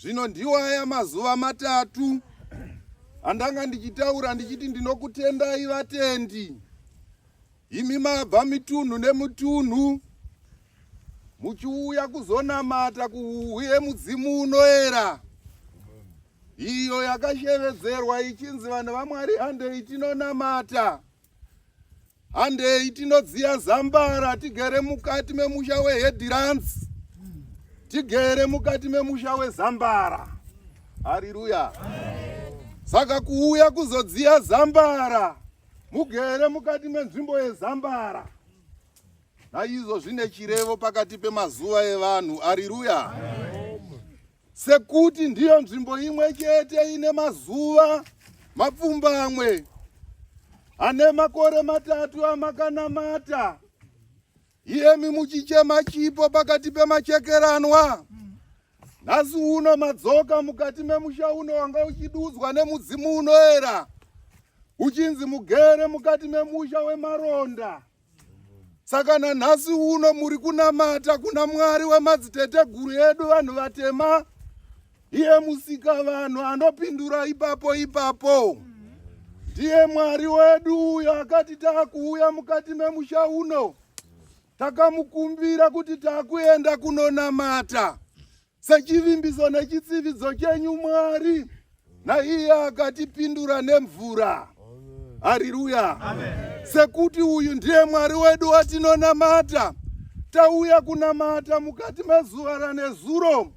Zvino ndiwo aya mazuva matatu andanga ndichitaura ndichiti ndinokutendai vatendi. Imi mabva mitunhu nemitunhu muchiuya kuzonamata kuuye mudzimu unoera iyo yakashevedzerwa ichinzi vanhu vaMwari handei tinonamata. Handei tinodziya zambara tigere mukati memusha weHediransi, tigere mukati memusha wezambara. Hariruya! Saka kuuya kuzodziya zambara mugere mukati menzvimbo yezambara, naizvo zvine chirevo pakati pemazuva evanhu. Hariruya! Sekuti ndiyo nzvimbo imwe chete ine mazuva mapfumbamwe ane makore matatu amakanamata iyemi muchichema chipo pakati pemachekeranwa. Nhasi uno madzoka mukati memusha uno wanga uchidudzwa nemudzimu unoera uchinzi mugere mukati memusha wemaronda. Saka nanhasi uno muri kunamata kuna Mwari wemadziteteguru edu vanhu vatema, iye musika vanhu anopindura ipapo ipapo. Ndiye Mwari wedu uyo akati taakuuya mukati memusha uno, takamukumbira kuti taakuenda kunonamata sechivimbiso nechitsividzo chenyu Mwari, naiye akatipindura nemvura. Hariruya! Sekuti uyu ndiye Mwari wedu watinonamata, tauya kunamata mukati mezuva ranezuro,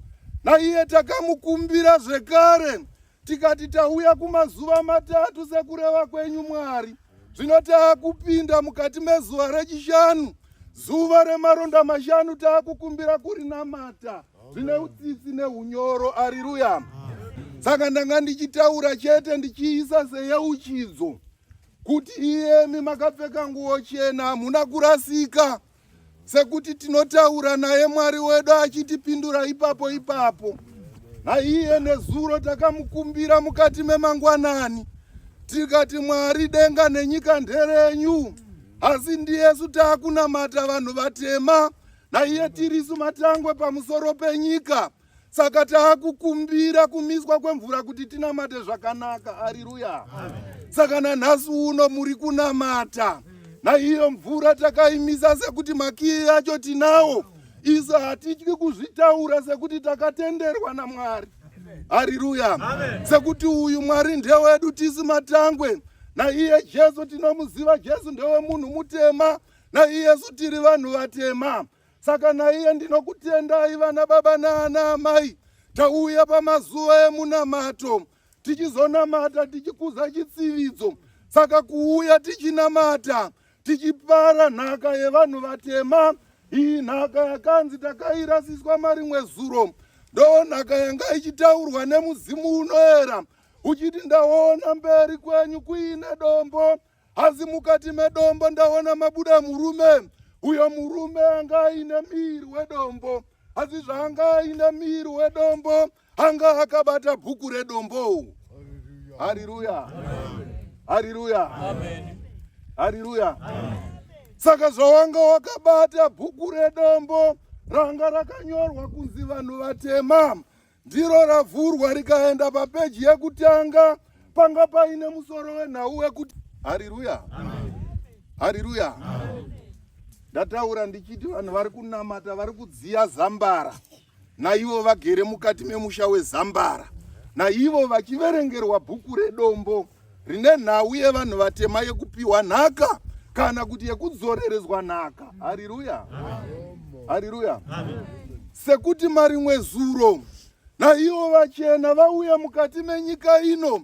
naiye takamukumbira zvekare tikati tauya kumazuva matatu sekureva kwenyu Mwari. Zvino taakupinda mukati mezuva rechishanu, zuva remaronda mashanu, taakukumbira kurinamata zvine utsitsi neunyoro. Ariruya! Saka ndanga ndichitaura chete ndichiisa seyeuchidzo kuti iyemi makapfeka nguo chena hamuna kurasika, sekuti tinotaura naye Mwari wedu achitipindura ipapo ipapo. Naiye nezuro takamukumbira mukati memangwanani tikati, Mwari, denga nenyika nderenyu, asi ndiyesu taakunamata vanhu vatema, naiye tirisu matangwe pamusoro penyika. Saka taakukumbira kumiswa kwemvura kuti tinamate zvakanaka. Hariruya! Saka nanhasi uno muri kunamata naiyo mvura takaimisa sekuti makiyi acho tinawo isu, hatityi kuzvitaura sekuti takatenderwa naMwari. Hariruya! Sekuti uyu Mwari ndewedu tisu matangwe, naiye Jesu tinomuziva. Jesu ndewemunhu mutema, naiyesu tiri vanhu vatema. Saka naiye ndinokutendai vana baba naana amai, tauya pamazuva emunamato tichizonamata tichikuza chitsividzo. Saka kuuya tichinamata tichipara nhaka yevanhu vatema, iyi nhaka yakanzi takairasiswa marimwe zuro, ndo nhaka yanga ichitaurwa nemudzimu unoera uchiti, ndaona mberi kwenyu kuine dombo, asi mukati medombo ndaona mabuda murume. Uyo murume anga aine miri wedombo, asi zvaanga aine miri wedombo anga akabata bhuku redombo. Hariruya, hariruya, hariruya! Saka zvawanga wakabata bhuku redombo ranga rakanyorwa kunzi vanhu vatema, ndiro ravhurwa rikaenda papeji yekutanga, panga paine musoro wenhau wekuti hariruya, hariruya. Ndataura ndichiti vanhu vari kunamata vari kudziya zambara, naivo vagere mukati memusha wezambara, naivo vachiverengerwa bhuku redombo rine nhau yevanhu vatema yekupiwa nhaka kana kuti yekudzorerezwa nhaka. Hariruya, hariruya! Sekuti marimwe zuro naivo vachena vauya mukati menyika ino,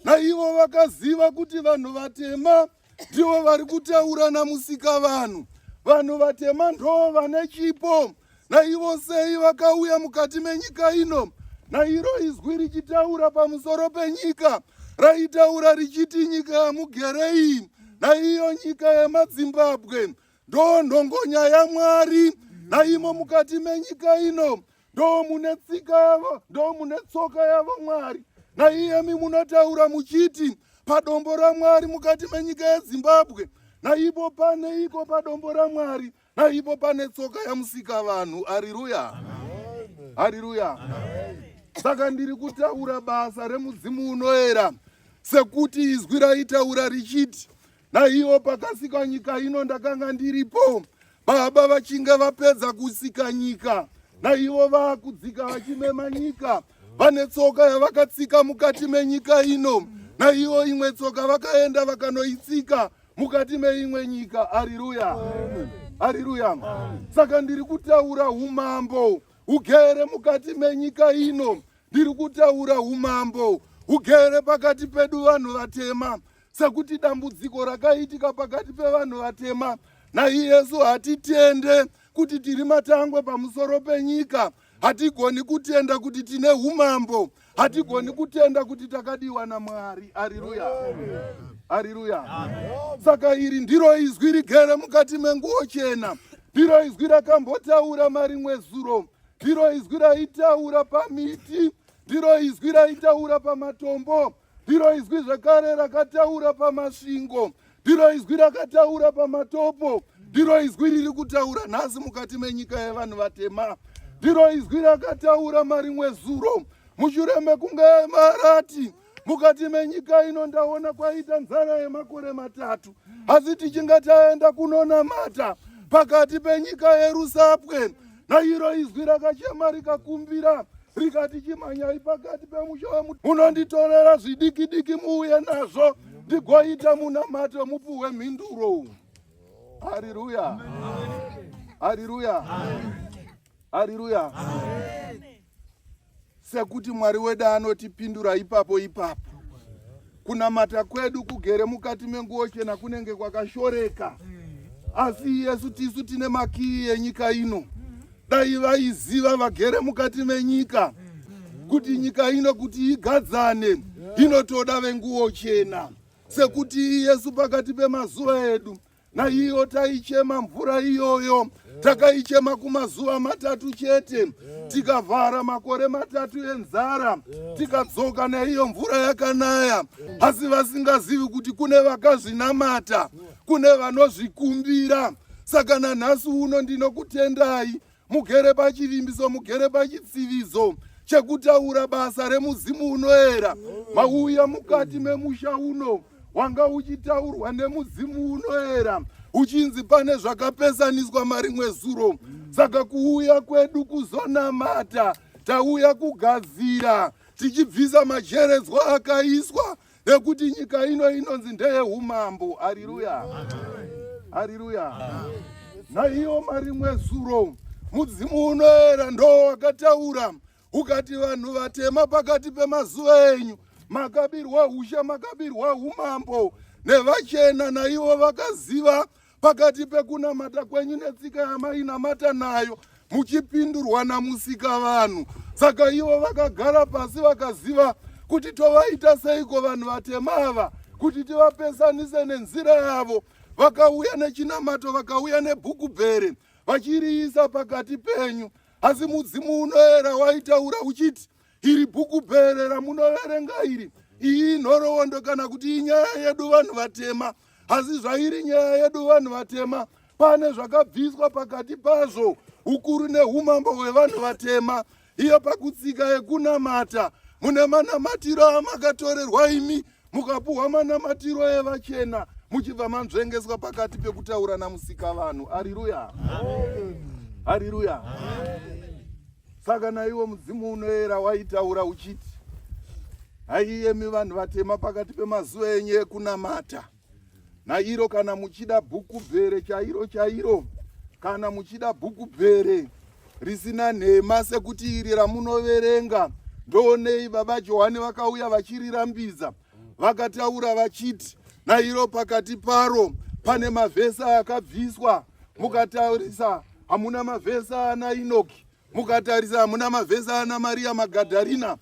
naivo vakaziva kuti vanhu vatema ndivo vari kutaura namusika vanhu. Vanhu vatema ndo vane chipo, naivo sei vakauya mukati menyika ino, nairo izwi richitaura pamusoro penyika raitaura richiti nyika yamugere iyi, naiyo nyika yemaDzimbabwe ndo nhongonya yaMwari, naimo mukati menyika ino ndo mune tsika yavo, ndo mune tsoka yavo Mwari. Naiyemi munotaura muchiti padombo raMwari mukati menyika yeZimbabwe, naipo pane iko padombo raMwari, naipo pane tsoka yamusika vanhu. Hariruya, hariruya! Saka ndiri kutaura basa remudzimu unoera sekuti izwi raitaura richiti naiwo pakasika nyika ino ndakanga ndiripo. Baba vachinge vapedza kusika nyika, naivo vakudzika vachimema nyika, vane tsoka yavakatsika mukati menyika ino, naivo imwe tsoka vakaenda vakanoitsika mukati meimwe nyika. Ariruya, ariruya. Saka ndiri kutaura umambo hugere mukati menyika ino, ndiri kutaura umambo hugere pakati pedu vanhu vatema, sekuti dambudziko rakaitika pakati pevanhu vatema naiyesu hatitende kuti tiri matangwe pamusoro penyika. Hatigoni kutenda kuti tine umambo, hatigoni kutenda kuti takadiwa naMwari. Ariruya, ariruya. Saka iri ndiro izwi rigere mukati menguo chena, ndiro izwi rakambotaura marimwe zuro, ndiro izwi raitaura pamiti, ndiro izwi raitaura pamatombo, ndiro izwi zvekare rakataura pamasvingo, ndiro izwi rakataura pamatopo, ndiro izwi riri kutaura nhasi mukati menyika yevanhu vatema, ndiro izwi rakataura marimwe zuro mushure mekunge marati mukati menyika ino ndaona kwaita nzara yemakore 3, asi tichinge taenda kunonamata pakati penyika yeRusapwe, nairo izwi rakachema rikakumbira rikati chimhanyai pakati pemusha munonditorera zvidiki diki muuye nazvo ndigoita munamato mupuhwe mhinduro. Hariruya, hariruya, hariruya. Sekuti Mwari wedu anotipindura ipapo ipapo. Kunamata kwedu kugere mukati menguo chena kunenge kwakashoreka, asi Yesu tisu tine makiyi enyika ino. Dai vaiziva vagere mukati menyika kuti nyika ino kuti igadzane inotoda venguo chena, sekuti Yesu pakati pemazuva edu naiyo taichema mvura iyoyo, takaichema kumazuva 3 chete, tikavhara makore 3 enzara, tikadzoka naiyo mvura yakanaya. Asi vasingazivi kuti kune vakazvinamata, kune vanozvikumbira. Saka nanhasi uno ndinokutendai mugere pachivimbiso, mugere pachitsivizo chekutaura basa remudzimu unoera. Mauya mukati memusha uno wanga uchitaurwa nemudzimu unoera, uchinzi pane zvakapesaniswa marimwe zuro. Saka kuuya kwedu kuzonamata, tauya kugadzira tichibvisa majeredzwa akaiswa, nekuti nyika ino inonzi ndeyehumambo. Ariruya, ariruya. Naiyo marimwe zuro mudzimu unoera ndo wakataura ukati vanhu vatema pakati pemazuva enyu makabirwa husha, makabirwa umambo nevachena, naivo vakaziva pakati pekunamata kwenyu netsika yamainamata nayo muchipindurwa namusika vanhu. Saka ivo vakagara pasi vakaziva kuti tovaita seiko vanhu vatema ava kuti tivapesanise nenzira yavo. Vakauya nechinamato, vakauya nebhuku bhere vachiriisa pakati penyu. Asi mudzimu unoera waitaura uchiti iri bhuku bhere ramunoverenga iri, iyi nhoroondo kana kuti inyaya yedu vanhu vatema. Asi zvairi nyaya yedu vanhu vatema, pane zvakabviswa pakati pazvo, ukuru neumambo hwevanhu vatema. Iyo pakutsika yekunamata mune manamatiro amakatorerwa imi, mukapuhwa manamatiro evachena, muchibva manzvengeswa pakati pekutaura namusika vanhu. Ariruya, ariruya. Saka naiwo mudzimu unoera waitaura uchiti haiyemi vanhu vatema pakati pemazuva enyu ekunamata, nairo kana muchida bhuku bhere chairo chairo, kana muchida bhuku bhere risina nhema sekuti iri ramunoverenga, ndoonei baba Johani vakauya vachirirambidza, vakataura vachiti nairo pakati paro pane mavhesa akabviswa. Mukatarisa hamuna mavhesa ana Inoki, mukatarisa hamuna mavhesa ana Maria Magadharina.